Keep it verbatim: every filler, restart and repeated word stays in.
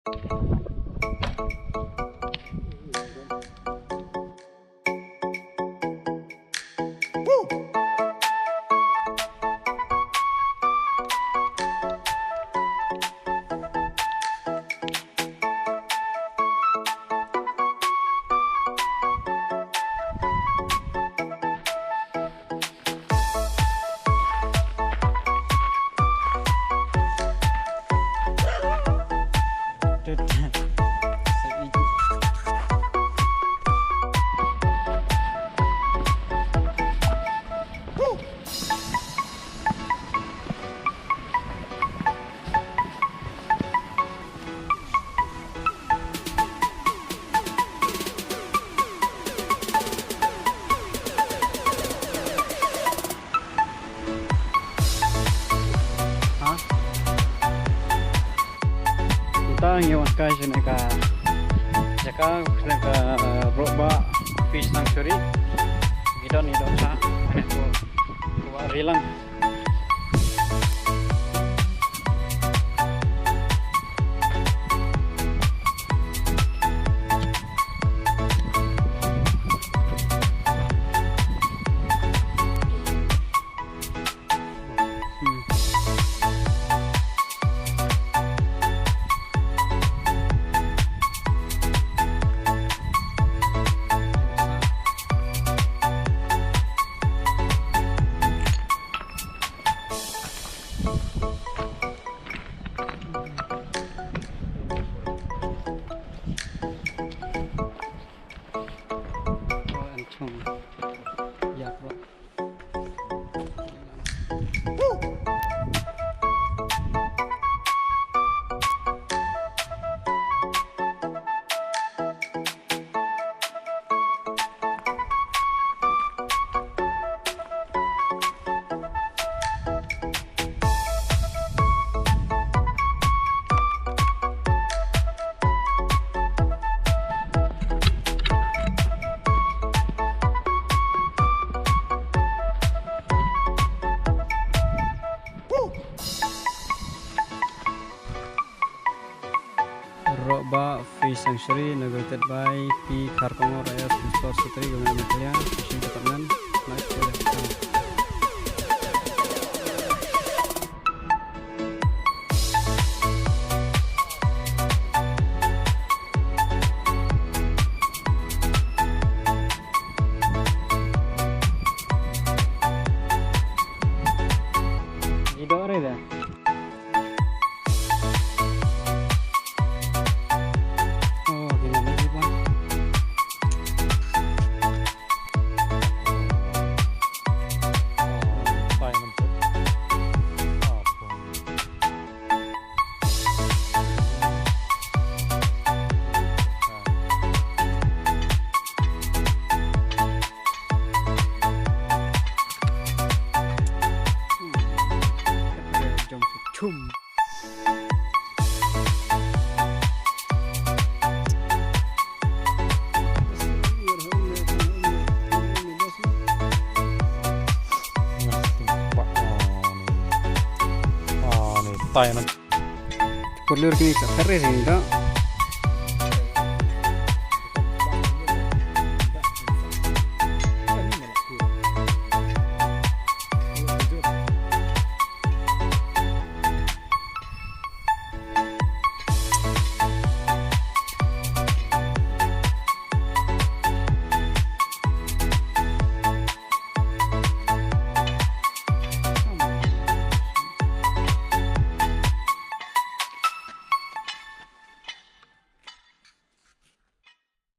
Ha? Mynta ngi wan kai sha kane ka jaka, sha kane ka, eh, Rokbah Fish Sanctuary. Ngi don, ngi don sha kane ka, ka Rilang. Rokbah Fish Sanctuary, inaugurated by P Kharkongor, I A S, Principal Secretary, Government of Meghalaya, Fishing Department. Nice project. Ngi doh re da. Oh, ngi nang ngi ba. Chum. Tayo na. Por lo que ni sa, ferre ni da.